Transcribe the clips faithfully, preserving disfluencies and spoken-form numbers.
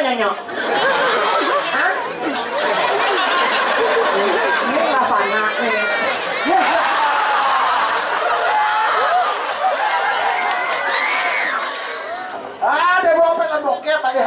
Nyo. Hah? Ini lah panak nih. Ya. Ah, dia bawa film bokep aja.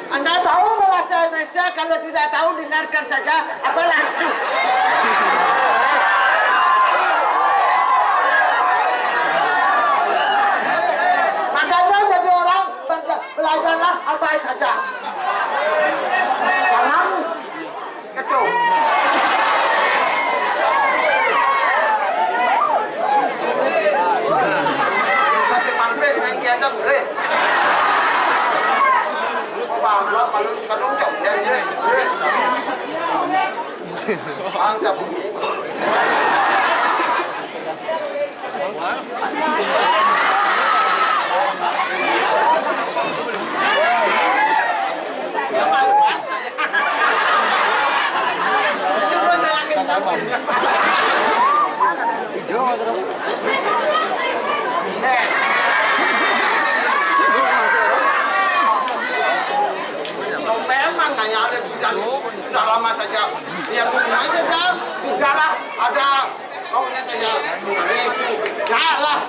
Anda tahu bahasa Indonesia, kalau tidak tahu, dengarkan saja, apalah itu. Makanya jadi orang, belajarlah apa saja. Jangan Ketum. Kasih pampres main kiacang boleh. Bang, gua palu kadung jam, ya, ya, ya. Bang, cabut. Memang nanya ada di dalam, sudah lama saja. Yang rumah saja, udahlah, ada. Maunya saya, ya lah.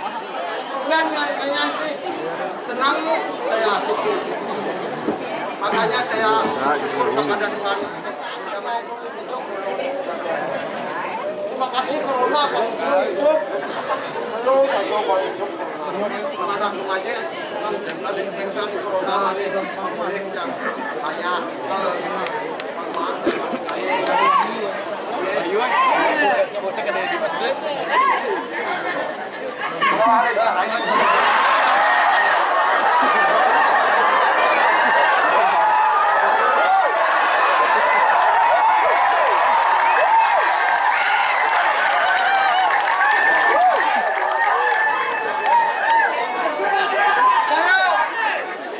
Dan makanya senang saya cukup. Makanya saya syukur kepada Tuhan. Terima kasih corona, Pak, untuk hidup. Terus saya mau hidup. Ada kemajuan, ada corona, boleh, boleh, ya. Saya, kalau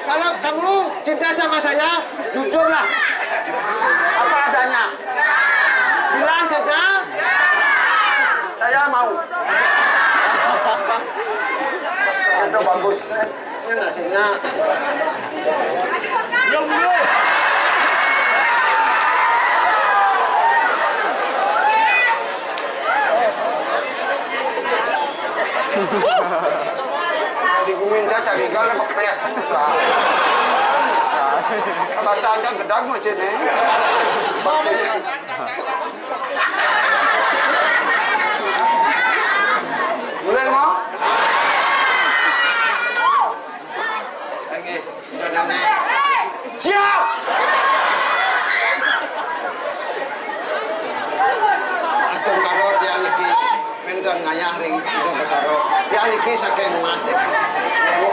Kalau kamu cinta sama saya, jujurlah. Apa adanya. Bilang saja, saya mau. Itu bagus. Ini nasinya. Cari gala kepes. Apa saja gedang masih nih. Mulai mau? Lagi. Siap. Astungkara, tiang niki wénten ngayah ring Astungkara. Tiang niki saking Mas.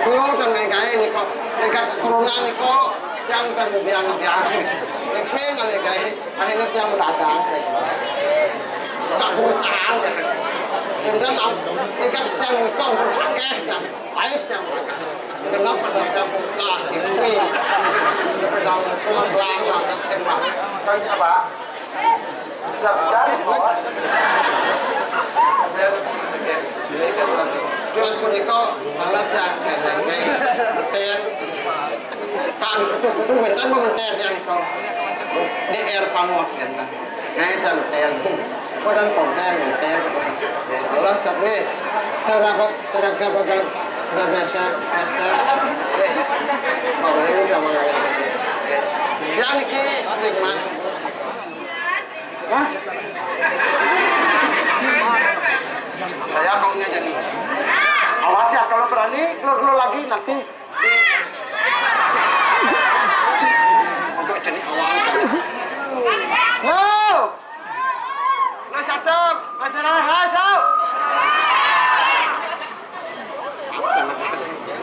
Muga ten nikahe nika, nika corona nika tiang ten biang-biang. Niki ngalih gawe, akhirnya tiang mendadak. Tak perusahaan ya. Wénten nika tiang nika akeh tiang. Ais jam makan. Kenapa sampai bekas di bumi? Sampai dapat kuat lah, makan semua. Kan apa? Bisa-bisa dibuat. Terus punika malah ya, kayak kayak ten. Kan kudu kudu wénten menten yang kok D R pamot kan. Nah, itu ten. Kodan konten ten. Allah sabri. Serabat seragam bagan serabasa asa. Eh, mau ini udah mau. Dia niki ning Mas. Hah? Saya koknya jadi. Awas ya kalau berani keluar-keluar lagi nanti. Untuk jenis awal. Yo! Mas Adem, Mas Rahas, yo!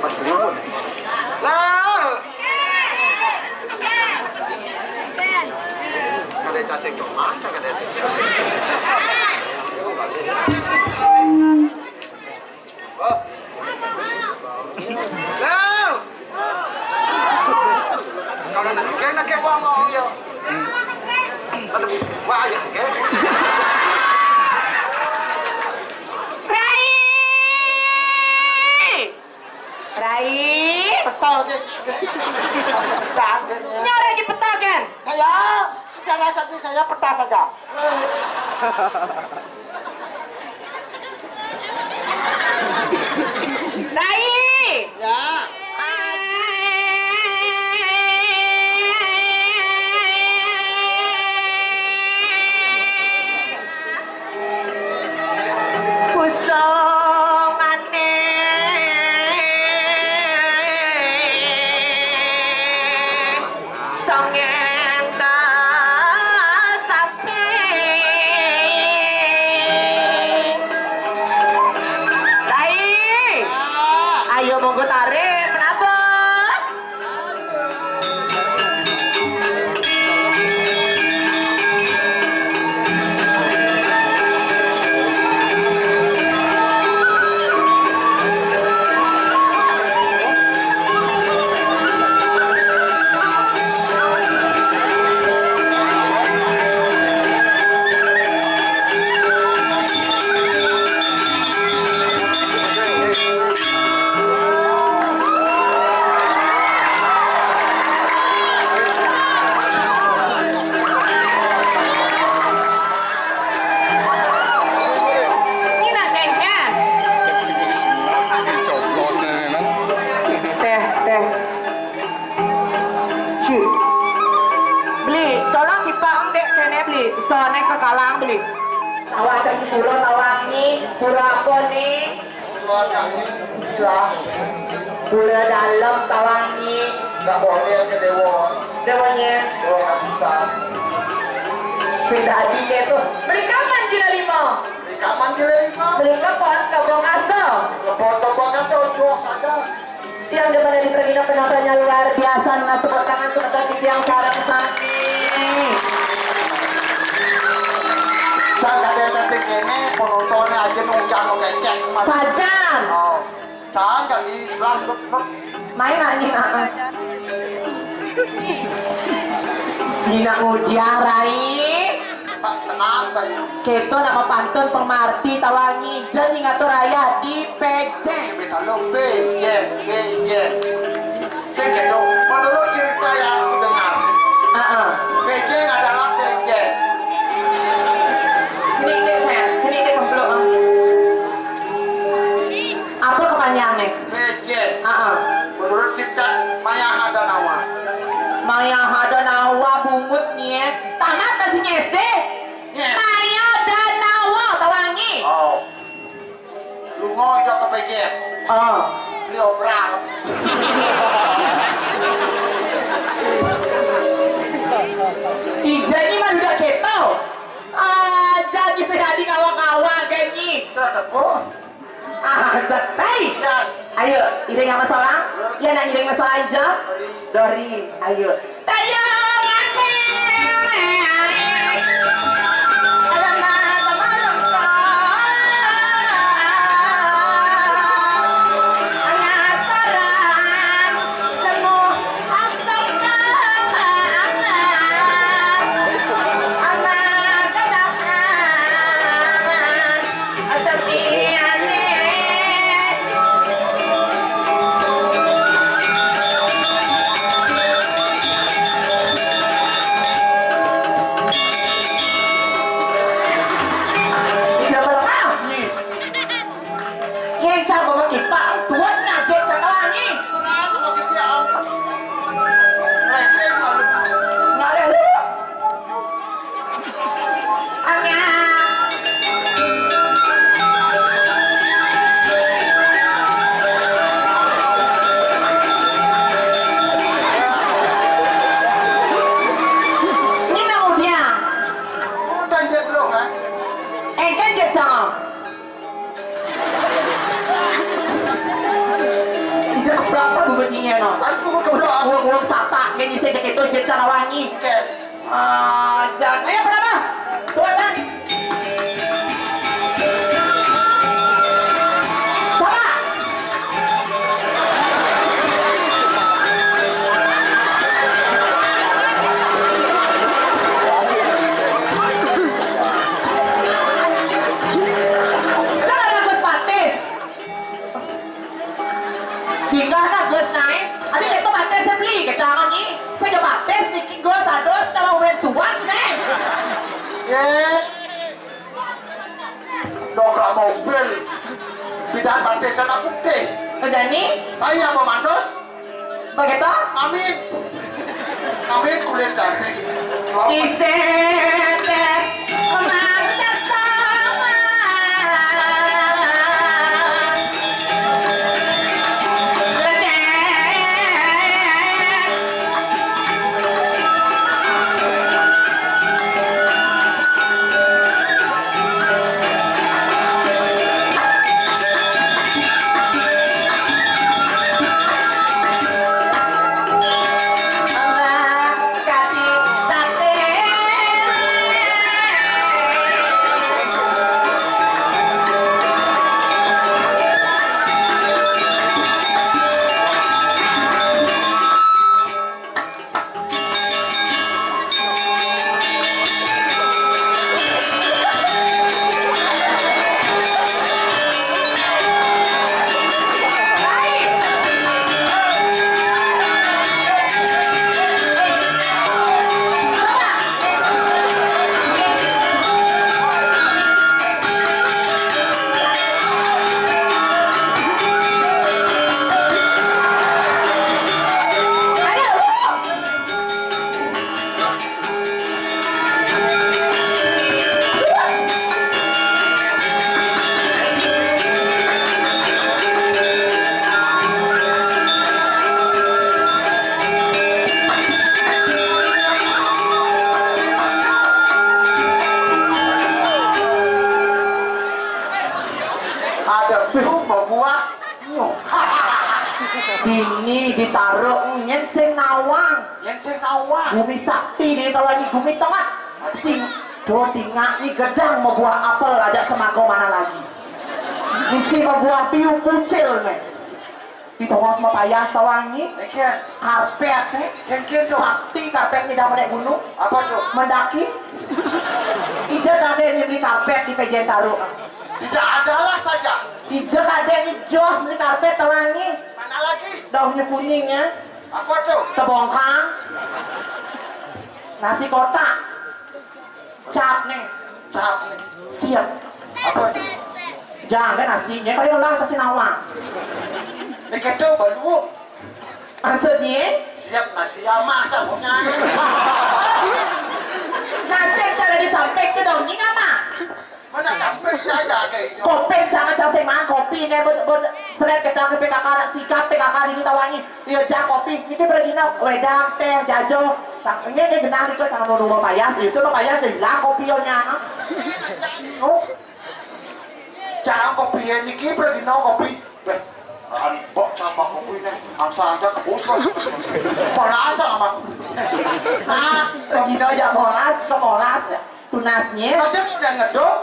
Mas Limun. Lah! Kada casing dong, mata kada. Halo. Kalau nak juga nak kepo mau yo. Aduh, wah ya, oke. Rai. Rai. Betul, oke. Nyari di betul kan? Saya, jangan jadi saya peta saja. Rai. Ya. Kusumane. Songeng kasapi. Rai. Ayo monggo tarik, menabung. Ini nak kengken. Cek si polisi lagi coblos ini, Nang. Teh, teh. Ci. Beli, tolong kipang dek kene beli. Soalnya kekalang beli. Tawa cek si pulo tawangi, pura apa nih? Pura Tangi, Pura. Pura Dalem, Tawangi. Nggak boleh ke Dewa. Dewanya. Dewa nggak bisa. Sing dadi ke tuh. Beli kapan jila lima? Beli kapan jila lima? Beli kebon, kebon kaso. Kebon, kebon kaso, jual saja. Tiang di mana di Pergina penontonnya luar biasa, nggak tepuk tangan untuk tepuk tiang sarang sami. Jangan ada yang kasih kene, penontonnya aja nujang mau kecek. Sajan. Oh. Jangan jadi belah lut lut. Main nak nyina. Nyina ngudiah, Rai. Pak, tenang saja. Keto nak mapantun pemarti Tawangi. Jan nyingatur ayah di P J. Kita lo P J, P J. Sing keto, menurut cerita yang aku dengar. Heeh. P J adalah P J. Sini dek, sayang. Sini dek, kempeluk, ah. Apa kepanjangannya? P J. Heeh. Oh. Beli obral. Ija ni mah duda keto. Ah, jadi sing adi kawa-kawa gé ni. Sudah tepuk. Ah, jadi. Ya. Ayo, iring sama solang. Ya, nak iring sama solang ija. Dori, ayo. Tayo, mati. Yén cang bawa kipak, tuan ngajak cang wangi. Ngalih lu. Anyang. Ini nak udiang. Udah jeblos, ha? Engkén jejang. Ija keplak sa bubut nyinyir no. Aduh, keplak. Uang-uang satak, nggak nyisih cek itu, jen sana wangi. Oke. Ah, jangan. Ayo, kenapa? Tuh, Tan. Coba. Coba bagus patis. Tinggal na gus naik. Adi itu patis saya beli kita ni. Saya coba tes niki gus ados nama uwen suan nih. Yé. Dongkrak mobil. Pindah patis sana putih. Jadi? Saya pemandos. Begitu? Amin. Amin kulit cantik. Isih téh kemang tetama. Ledek. Ada bihun babuah. Dini ditaruh nyén sing nawang. Nyén sing nawang. Gumi sakti dini tahu lagi gumi tengah. Cing, do tingak ni gedang mabuah apel aja semago mana lagi. Misi mabuah piu pucil nih. Di tongos mapayas tawangi. Karpet nih. Sakti karpet ni dah menek gunung. Apa tuh? Mendaki. Ija tadi ni beli karpet di pejen taruh. Tidak adalah saja. Ija kadé ni joh beli karpet tawangi. Mana lagi? Daunnya kuning ya. Apa tuh? Tebongkang. Nasi kotak. Cap nih. Cap nih. Siap. Apa tuh? Jangan nasinya, kali ulah kasih nawang. Nih kedo balu. Maksudnya? Siap nasi ama cabutnya. Nasib cara disampaikan dong, ini nama. Mana kampret saja kayak itu. Kopi jangan cang sing mangan kopi né buat buat Tret kedah ke P K K, nak sikat P K K ini tawangi. Iya, jang kopi. Iki pergi no. Wedang, teh, jajo. Tang, ini dia genah itu, jangan mau nunggu payas. Itu mau payas, dia hilang kopi, yo, nyana. Oh. Jangan kopi, ya, niki pergi no kopi. Beh, kan kok sama kopi nih. Angsa aja ke puskes. Monas sama. Nah, pergi no aja Monas, ke Monas. Tunasnya. Tadi udah ngedon.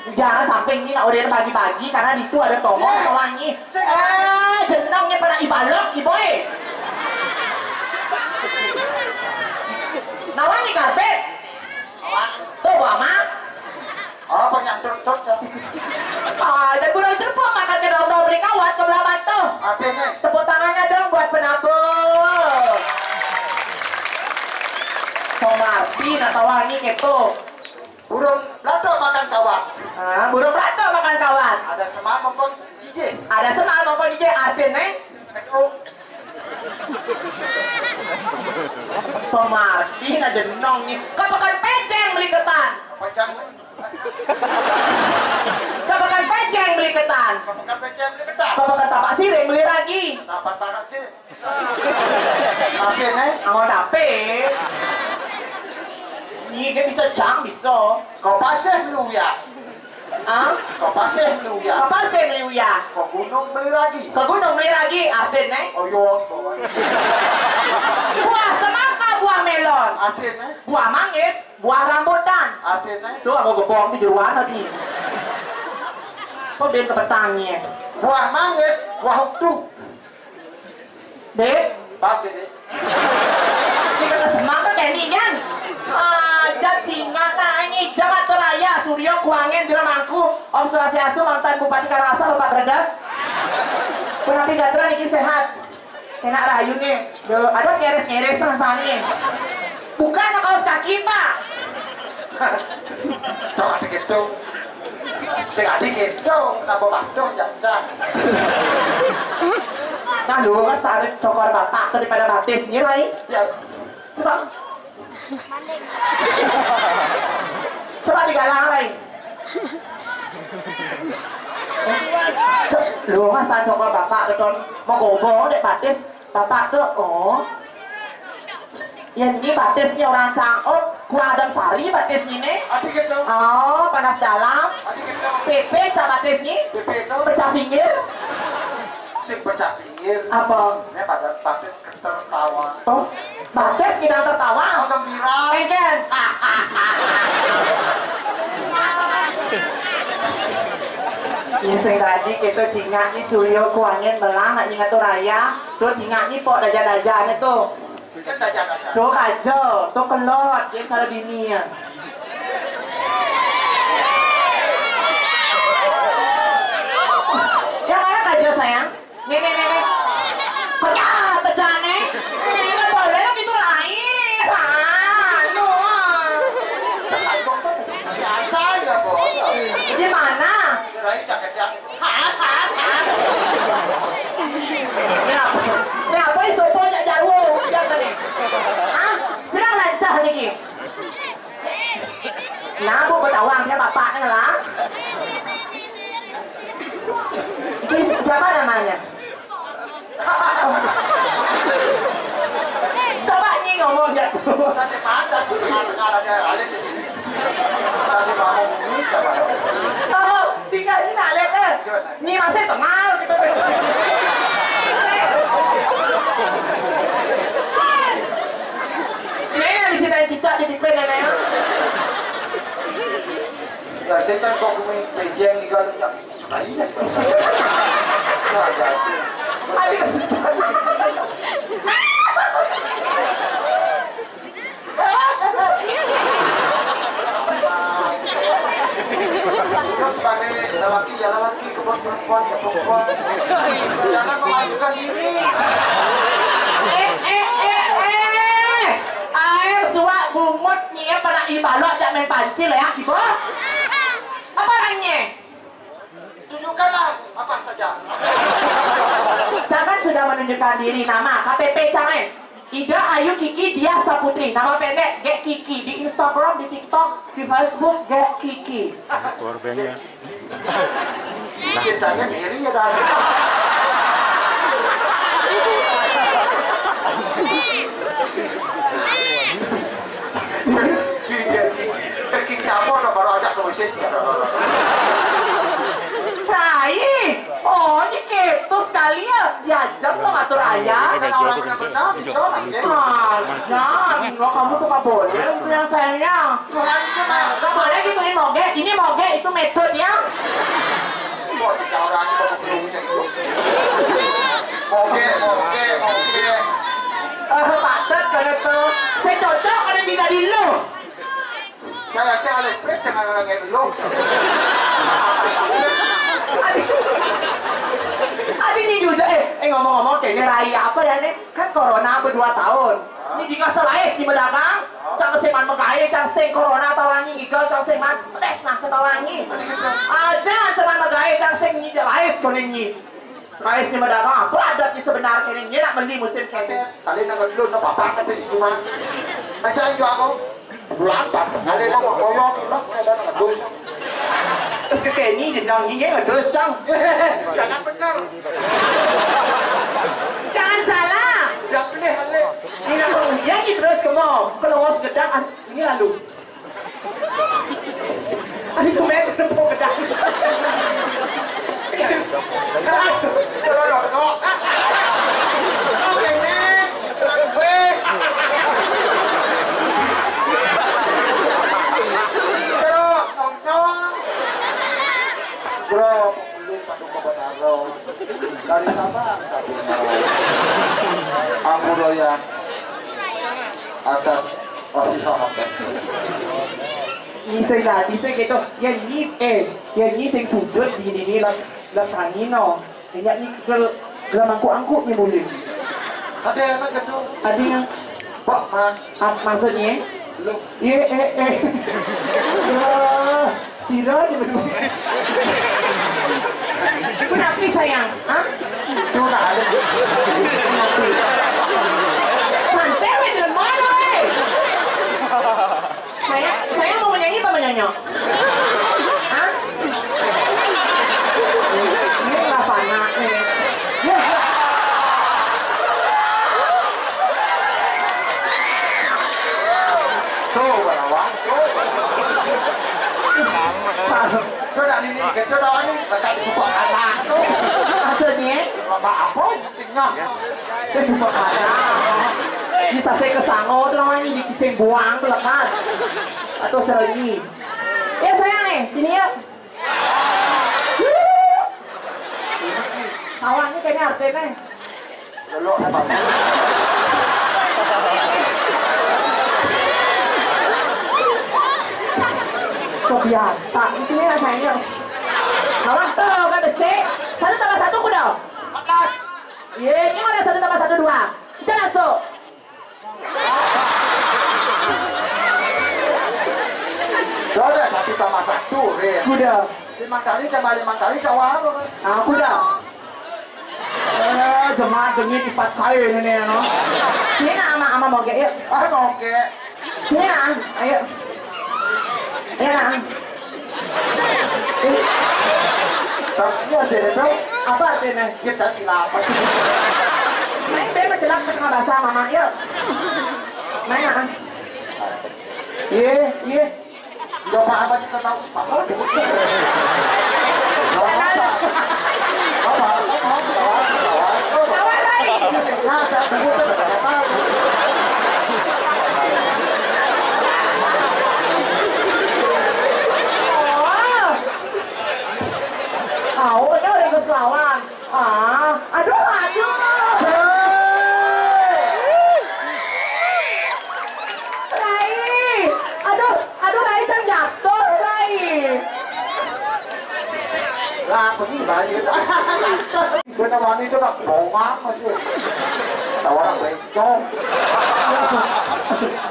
Jangan sampai ini nak udah pagi-pagi karena di itu ada tongol, eh, tawangi. Eh, jenongnya pernah ibalok, iboy. Nawan nih karpet. Tuh, Bu Ama. Oh, penyandung tuh, Cok. Ah, dan kurang terpuk makan ke dong beli kawat ke belah mata. Artinya? Tepuk tangannya dong buat penabung. Tomarti, nah, tawangi gitu. Burung belatok makan kawat. Ah, burung belatok makan kawat. Ada semak maupun jijik. Ada semak maupun jijik, artinya? Pemartin aja nong nih. Ke Pekan Peceng beli ketan. Peceng. Ke Pekan Peceng beli ketan. Ke Pekan Peceng beli ketan. Ke Pekan Tapak Siring beli ragi. Tapak Tapak Siring. Tapi nih, mau dapet. Ini dia bisa cang, bisa. Kau pasir lu ya. Ah? Kau pasir lu ya. Kau pasir lu ya. Kau gunung beli lagi. Kau gunung beli lagi, artinya? Oh, yo. Buah semangka, buah melon. Artinya? Buah manggis, buah rambutan. Artinya? Tuh, aku gepong di jeruan lagi. Kok ben kepetangnya? Buah manggis, buah huktu. Dek. Pak, Dek. Kita ke Semangka, Kenny, kan? Ah, jat singa, nah, ini jam atau raya, Suryo, Kuangen, Jero Mangku, Om Swastiastu, mantan Bupati Karangasem, Bapak Gredet. Punapi gatra niki sehat. Enak rayu nih. Yo, ada ngeres-ngeres rasanya. Bukan kaos kaki, Pak. Tuh, ada gitu. Sing adi gitu, napa patuh, jangan. Nah, lu kan sarit cokor bapak tuh daripada batis, nggih, Rai? Ya. Coba. Coba digalang, Rai. Lu masa cokor bapak tuh, Ton. Mau gobo, dek batis. Bapak tuh, oh. Ya, ini batisnya orang Cangkup, kurang Adam Sari batisnya nih. Adi gitu. Oh, panas dalam. Adi gitu. P P cak batisnya. P P itu. Pecah pinggir. Sing pecah pinggir. Apa? Ini pada batis tertawa. Oh, batis kita tertawa. Oh, gembira. Engken. Ya, sing tadi kita cingak nih Suryo Kuangen belang nak nyingat tuh raya. Tuh cingak nih pok daja-daja nih tuh. Tuh kaja, tuh kelot, dia cara dini ya. Yang mana kaja, sayang? Nih, nih, nih, nih. Pecah, pecah, nih. Ini kan boleh gitu, Rai. Ah, lu, ah. Biasa ya, Bos. Gimana? Rai cakep. Kenapa? Kenapa iso po jak jarwo? Jangan nih. Hah? Sedang lancah niki. Nah, Bu, ketahuan dia bapaknya lah. Ini siapa namanya? Coba nyi ngomong ya tuh. Kasih pantat, dengar, dengar aja, alit. Kasih ngomong ini, coba. Tahu, tinggal ini alit, eh. Nyi masih tenang gitu. Ini yang di sini cicak di pipe nenek. Ya, saya kan kok kumi pejeng di galung. Suka iya, suka. Suka aja. Aduh. Sebagai lelaki, ya lelaki, kebos perempuan, ya perempuan. Jangan memasukkan diri. Eh, eh, eh, eh. Air suak bungut nyie pada ibalok jak main pancil ya, ibu. Apa orangnya? Tunjukkanlah apa saja. Jangan sudah menunjukkan diri, nama, K T P jangan. Ida Ayu Kiki Diah Saputri, nama pendek Gek Kiki, di Instagram, di TikTok, di Facebook Gek Kiki. Powerbanknya. Cintanya miring ya kan? Cekik campur baru ajak ke mesin. Lain. Oh, ini ketus sekali ya. Diajak lo ngatur ayah. Karena orang benar-benar, coba sih. Ah, jangan. Lo kamu tuh gak boleh, lo yang sayangnya. Tuhan itu mah. Gak boleh gituin moge. Ini moge, itu metode ya. Mau secara orang itu mau belum cek itu. Moge, moge, moge. Eh, patut kalau tuh. Saya cocok ada di dari lo. Saya si Alex Pres yang ada lagi lo. Adi, adi ini juga eh, eh ngomong-ngomong kayak ini raya apa ya nih? Kan corona berdua tahun. Ini di kaca lain di pedagang. Cang seman megawe, cang sing corona tawangi, igal cang seman stres nah setawangi. Aja seman megawe, cang sing nyijil lain kono nyi. Lain si pedagang apa adatnya sebenarnya ini? Dia nak beli musim kene. Kali nak dulu nak papak tapi si cuma. Aja juga aku. Bulan empat kali nak koyok, nak saya dah nak dus. Terus ke Kenny jenang gigi ngedos dong. Jangan benar. Jangan salah. Dah boleh, boleh. Ini nak pengujian ni terus ke mau. Kalau was gedang, ah, ini lalu. Ini tu macam tepuk gedang. Kalau nak tengok. Oke, next. Weh. Terus, nongkrong. Bro, belum pada kebenaran. Dari Sabang sampai Merauke. Ampura ya. Atas. Oh, iya. Ini saya dah, ini saya gitu. Ya ini, eh, ya ini saya sujud di ini lah, lah tani no. Ini ni gel, gel mangkuk-angkuk ni boleh. Ada yang nak kata. Ada yang Pak, ma, ah, maksudnya? Lu. Ye, eh, eh. Wah, sira je berdua. Kenapa sayang? Ha? Tu nak ada. Kenapa? Santai weh, jelema dah weh. Saya, saya mau menyanyi apa menyonyok? Hah? Ini lah panak nih. Ya. Tuh, Bang. Tuh, Bang. Tuh, dah ini, kita dah ini, dekat di tempat anak. Tuh. Maksudnya? Bapak apa? Sing nah. Sing buka kaca. Bisa saya kesango tuh namanya di cicing buang tuh lekat. Atau cerenyi. Ya sayang eh, sini yuk. Tawa ini kayaknya artinya. Lelok apa? Kok biasa? Di sini rasanya. Kawan tuh, kan besi. Satu tambah satu kuda. Empat belas. Iya, ini udah satu tambah satu dua. Kita masuk. Udah satu tambah satu, Rin. Kuda. Lima kali tambah lima kali, cawang apa, Bang? Ah, kuda. Eh, jemaat demi empat kali ini, no. Sini nak ama ama moge, yuk. Ah, moge. Sini nak, ayo. Ayo nak. Tapi artinya, Bro, apa artinya? Kita silapan. Main be mencelak sama bahasa mama, yuk. Main ah. Iya, iya. Udah paham aja kita tahu. Apa? Apa? Apa? Apa? Apa? Apa? Apa? Apa? Apa? Oh. Tahu, ini udah ikut lawan. Ah, aduh, aduh. Rai. Aduh, aduh, Rai, jangan jatuh, Rai. Lah, pergi balik. Bener wani itu nak bongak masih. Tahu orang bencong.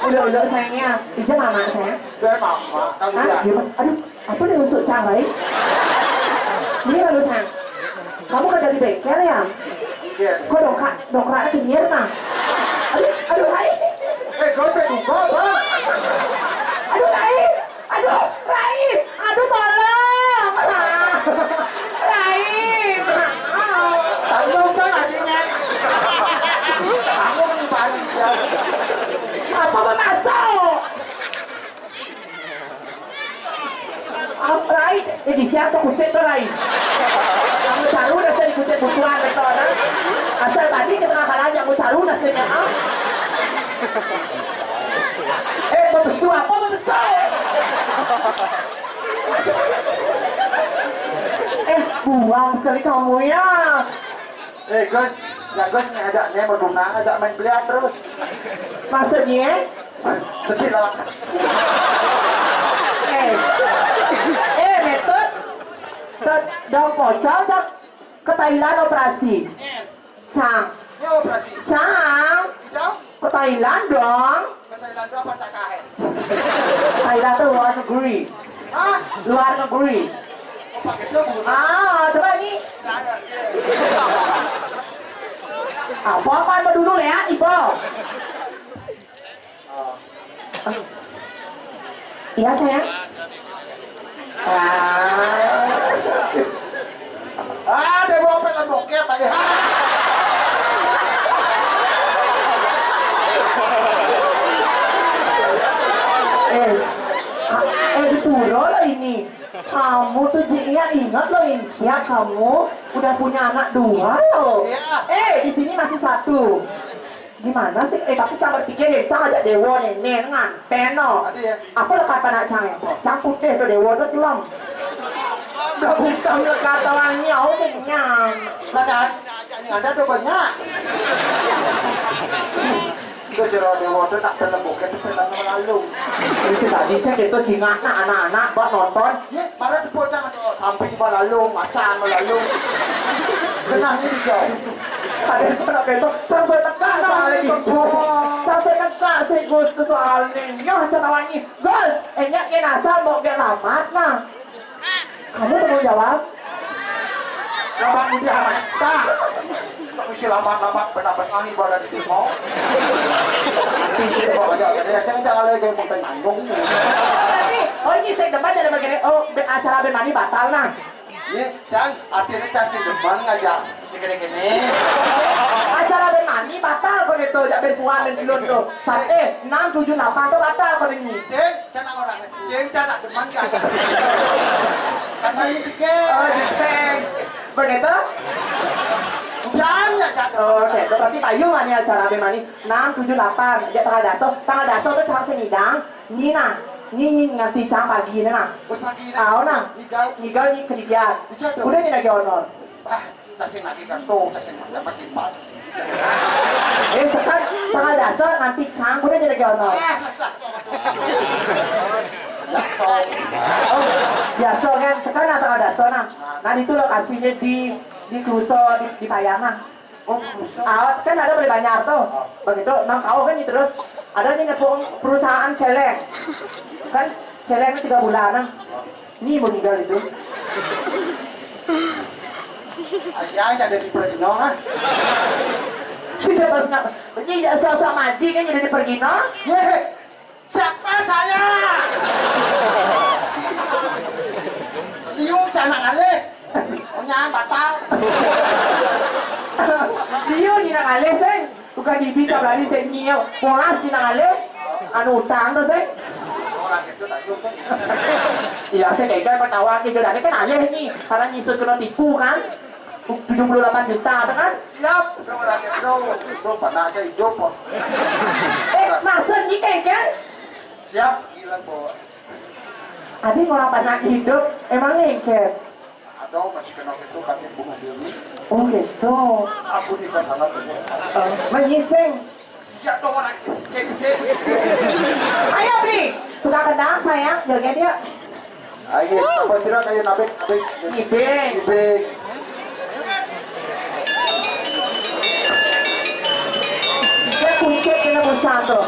Udah, udah, sayangnya. Ija mama, sayang. Udah, mama. Kamu Hah? Udah. Gimana? Aduh, apa dia nusuk cabai? Ini lalu, sayang. Kamu kan dari bengkel, ya? Iya. Kok dongkrak, dongkrak kenyir, nah? Aduh, aduh, Rai. Eh, gak usah juga, Bang. Aduh, Rai. Aduh, Rai. Aduh, tolong. Ah. Rai, Am, rai, eh, di siang tu kucing tu, rai. Kamu caru dah saya dikucing butuan betul, nah. Asal tadi kita ngakal aja, aku caru dah saya, ah. Eh, bebesu apa bebesu? Eh, buang sekali kamu ya. Eh, Gus, ya Gus, ni ajak ni berduna, ajak main biliar terus. Maksudnya? Sedih lah. Eh, eh, Metut, dong pocong, cak ke Thailand operasi. Cang. Ini operasi. Cang. Cang? Ke Thailand dong. Ke Thailand dong apa sakahe? Thailand tuh luar negeri. Hah? Luar negeri. Oh, pakai itu, Bu. Ah, coba ini. Nah, ya. Apa-apaan mau dulu, Lea, Ibu? Iya, sayang. Ah. Ah, ada bawa film bokep aja. Eh, ka- eh, di pura lo ini. Kamu tuh, Ji, ya, ingat lo, Insia, kamu udah punya anak dua lo. Iya. Eh, di sini masih satu. Gimana sih? Eh, tapi Cang berpikir ya, Cang ajak Dewo nenek nganten no. Ada ya? Apa lekat pada Cang ya? Cang putih tuh Dewo tuh selem. Udah bukan lekat orang nyau sih nyam. Ada, ada tuh banyak. Itu jero Dewo tuh tak film bokep, itu film lalu. Ini sih tadi saya gitu cingak nah anak-anak buat nonton. Ya, para tepuk tangan tuh, sampai malalung, macan malalung. Kenahnya dijauh. Ada cara kayak itu, cara saya tegak soalnya gitu. Cara saya tegak sih, Gus, tuh soalnya. Nyoh, cara wangi. Gus, enyak ke nasal mau gak lamat, nah. Kamu tanggung jawab. Lamat ini amat. Tah. Tak bisa lamat-lamat, benar-benar ibadah di timur. Nanti kita bawa aja, ya, saya jangan lagi kayak mau nanggung. Tapi, oh, ini saya debat jadi begini. Oh, be- acara Bemani batal, nah. Iya, Cang, artinya Cang sing demen ngajak kene-kene. Acara Bemani batal kok itu, jak ben puan dan dulun tuh. Sat- eh, enam, tujuh, delapan tuh batal kok ini. Sing, Cang nak orang, sing, Cang nak demen kan. Karena ini tiket. Oh, jeng. Begitu? Jangan, ya, Cang. Oh, oke, berarti payu mah nih acara Bemani. Enam, tujuh, delapan, dia tanggal daso. Tanggal daso tuh Cang sing ngidang. Nyi nah, nyi nyi nganti Cang pagi nih nah. Bos pagi nih. Tahu nah. Nyigal. Nyigal nyi kerja. Kerja tuh. Udah nyi lagi honor. Ah, cacing lagi kan tuh, cacing mah dapat timpal. Eh, sekarang tanggal daso nganti Cang udah nyi lagi honor. Ah, sesat. Daso. Oh, biasa kan. Sekarang tanggal daso nah. Nah, itu lokasinya di di Kluso di, di Payana. Oh, Kluso. Ah, kan ada beli banyak tuh. Begitu, nang kau kan terus ada nih nepung perusahaan celeng. Kan celeng tiga bulanan. Ini mau tinggal itu. Aja aja dari pergi nona. Sudah pas nak, ini ya sosok maji kan jadi pergi no. Ye, siapa saya? Liu, jangan alih. Oh, nyan batal. Liu, nina alih, sing. Bukan bibi tak berani sing nyiu. Molas nina alih. Anu utang tuh, sing. Orang itu tak cukup. Iya, saya kayak kan ketawa gitu. Dan ini kan alih nih. Karena nyisut kena tipu kan. Tujuh puluh delapan juta tuh kan. Siap. Itu orang itu. Itu pernah aja hidup kok. Eh, maksud nyi kan? Siap, gila, Bo. Adi mau apa nak hidup? Emang ngengket? Atau masih kena itu kaki bunuh diri? Oh gitu. Aku di sana tuh. Eh, menyising. Siap dong orang. Cek, cek. Ayo beli. Tukang kendang sayang, jaga dia. Ayo, apa sih kayak nabek, nabek. Nibing. Nibing. Dia kunci kena bersatu.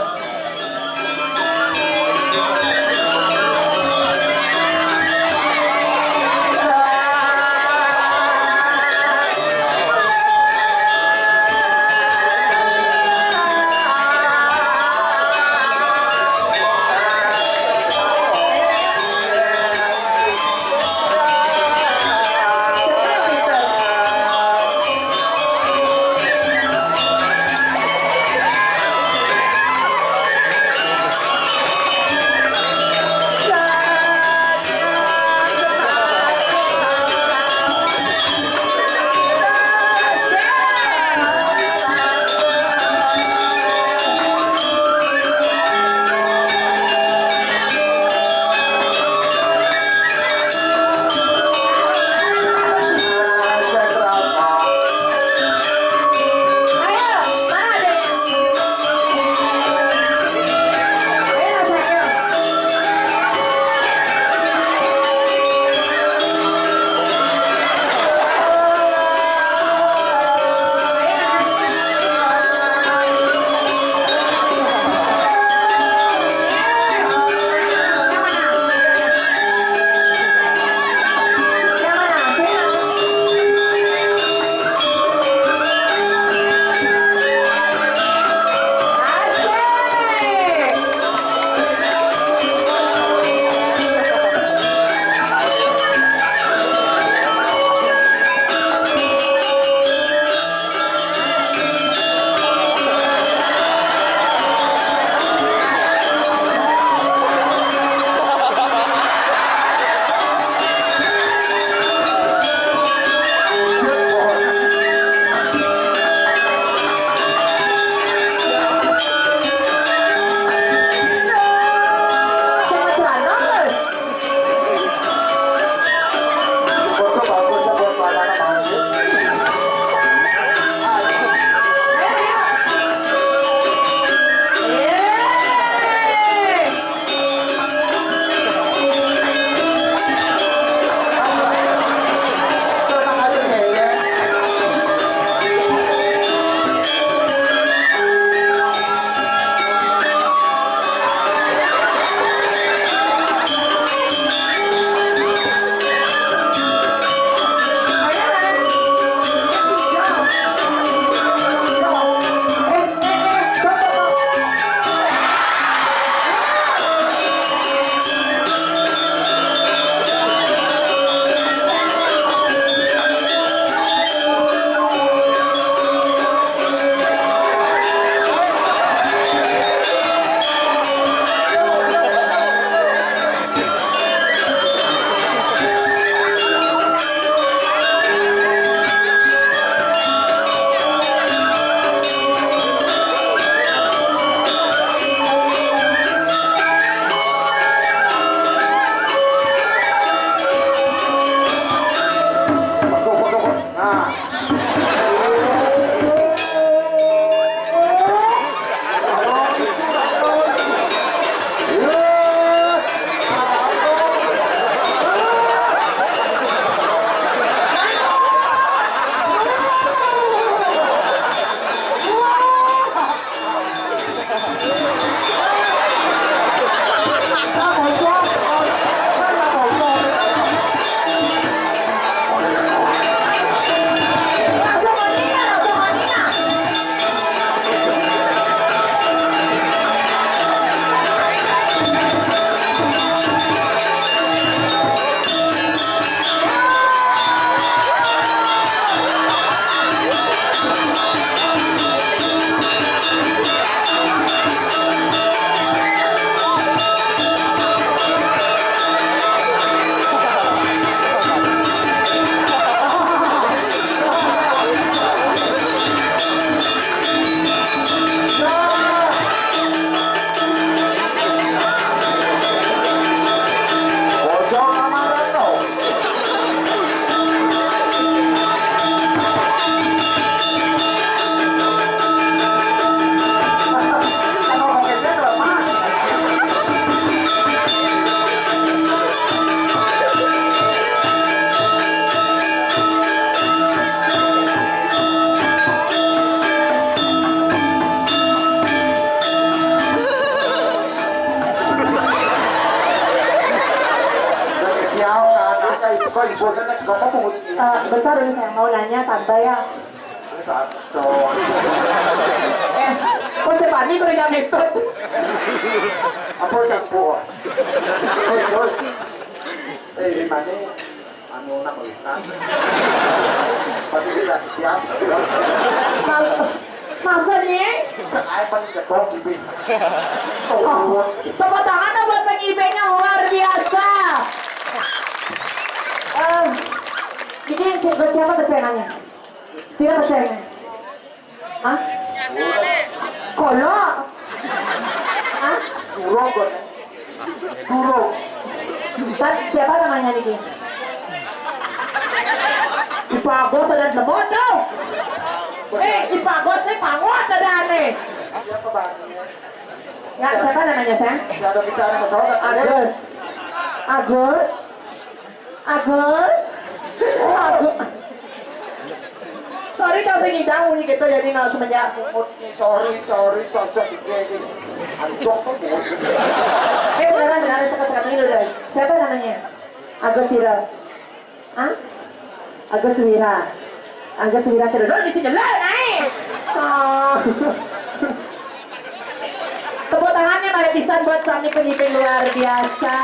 Kok ibu kan kok mau. Eh, bentar dulu, saya mau nanya tante ya. Satu. Eh, kok saya panik udah jam itu? Apa campur? Terus, eh, di mana? Anu, nak melihat. Pasti tidak siap. Mas, masa nih? Saya paling ketok, Bibi. Oh, tepuk tangan dong buat Bang Ibe-nya, luar biasa. Eh, ini siapa, siapa pesenannya? Siapa pesenannya? Hah? Kolo? Hah? Suruh, Bos. Suruh. Siapa namanya nih? Ipagos ada nemu tuh. Eh, Ipagos nih pangot ada aneh. Siapa, Bang? Ya, siapa namanya, sayang? Siapa kita ada pesawat, ada? Agus. Agus. Agus. Agus. Sorry kalau saya ngidang, ini kita jadi nol semenjak umur. Sorry, sorry, sosok iki iki. Ancok tuh, Bos. Eh, beneran, beneran, sekat-sekat ini udah. Siapa namanya? Agus Wira. Hah? Agus Wira. Agus Wira sudah dulu bisa jelas, naik. Oh. Tepuk tangannya malah bisa buat suami pendidik luar biasa.